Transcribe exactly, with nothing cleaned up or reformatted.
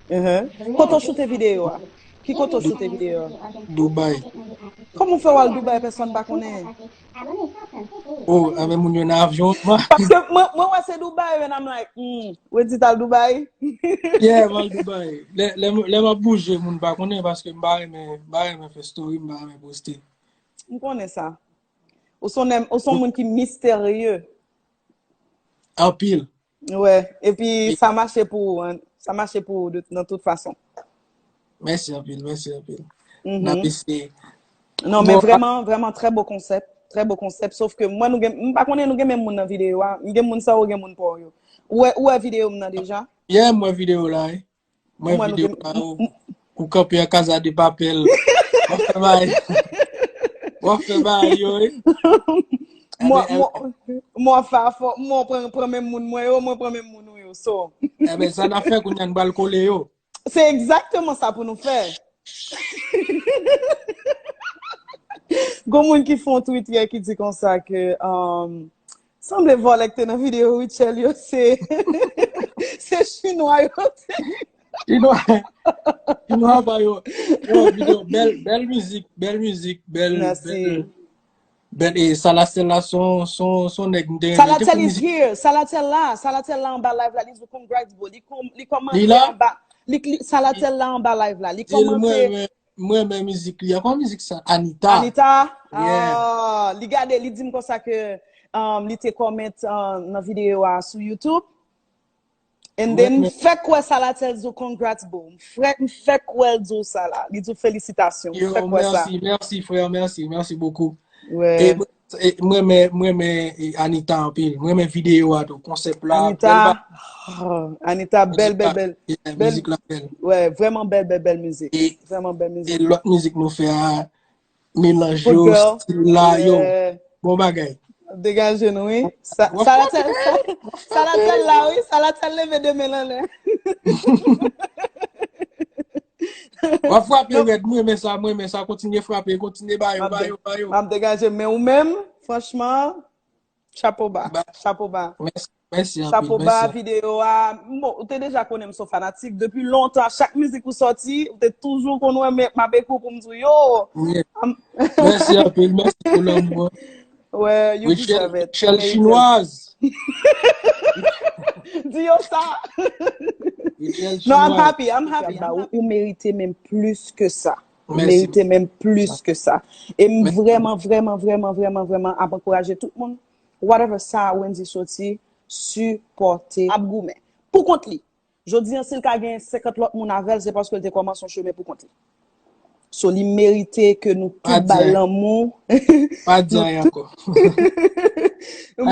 Mhm. Kote w choute videyo a? Ki kote w choute videyo a? Dubai. Kòman w fè w al Dubai, pèsonn pa konnen? Oh, anben moun yo nan avyon. Paske mwen mwen wè se Dubai and I'm like, hmm, Wendy t al Dubai? Yeah, m al Dubai. Lè lè m- lè m ap bouje, moun pa konnen paske m pa renmen m pa renmen fè story, m pa renmen poste. M konnen sa. Ou se yon nèg- ou se yon moun ki misterye. Anpil. Wè. Epi sa mache pou ou, hein. Sa mache pou ou de- nan tout fason. Mèsi anpil, mèsi anpil. Mhm. N ap eseye. Non, men Bon, vrèman, vrèman, trè bo konsèp. Trè bo konsèp. Sof ke mwen, nou gen, m pa konnen nou gen menm moun nan videyo a. M gen moun sa ou gen moun pa w yo. Ou wè, ou wè videyo m nan deja? Yeah, m wè videyo la, wi. M wè Mwen, nou videyo gen- la, ou, ou kanpe an Casa de Papel. W ap fè bagay. W ap fè bagay yo, wi. Mwen, Enben, mwen, mwen fè afò, mwen pran, pran menm moun mwen yo, mwen pran menm moun ou yo. So, enben, sa n ap fè kounye a, n pral kole yo. Se egzakteman sa pou nou fè. Gon moun ki fè yon tweet yè ki di konsa ke um, sanble vòlè ki te nan videyo Rutshelle yo se se chinwa yo te. Chinwa, chinwa pa yo. Yo, videyo, bèl, bèl mizik, bèl mizik, bèl, Mèsi. Bèl, bèl, e Salatèl la, son, son, son nèg m te renmen. Salatèl is here. Salatèl la. Salatèl la anba live la. Li di congrats, bro. Li, kom, li kòmante anba. Li, li, Salatèl la anba live la. Li kòmante. Mwen renmen mizik li. Ankò mizik sa, Anita. Anita. Ah, li gade, li di m konsa ke um, li te kòmante uh, nan videyo a sou YouTube. And then, m fèk wè Salatèl di w congrats, bro. M fèk wè l di w sa la. Li di w felisitasyon. M fèk wè sa. Mèsi, mèsi, frè, mèsi, mèsi bokou. Wè. E mwen renmen, mwen renmen Anita anpil. Mwen renmen videyo a tou, konsèp la. Anita, oh, Anita, bèl, bèl, bèl. Mizik la bèl. Wè, vrèman bèl, bèl, bèl mizik. Vrèman bèl mizik. E lòt mizik nou fè a, melanj yo, stil la, yo. Bon bagay. Degaje nou, wi. Salatèl, Salatèl la, wi. Salatèl leve de men l anlè. W ap frape rèd, mwen renmen sa, mwen renmen sa. Kontinye frape, kontinye ba yo, ba yo, ba yo. M ap degaje, men ou menm, franchman, chapo ba, chapo ba. Mèsi anpil. Chapo ba, videyo a. Bon, ou te deja konnen m se yon fanatik. Depi lontan, chak mizik ou sòti, ou te toujou konn wè m ap ekri w pou m di w yo. Mèsi anpil, mèsi pou lanmou an. Well, you deserve it. Rutshelle chinoise. Di yo sa. Non, I'm happy, I'm happy. Ou merite menm plis ke sa. Ou merite menm plis ke sa. E m vrèman, vrèman, vrèman, vrèman, vrèman ap ankouraje tout moun. Whatever sa Wendy soti, sipòte. Ap goumen. Pou kont li. Jodi an, si l ka gen senkant lòt moun avè l, se paske l te kòmanse yon chemen pou kont li. So, li merite ke nou tout ba l lanmou. Pa di anyen ankò. Ou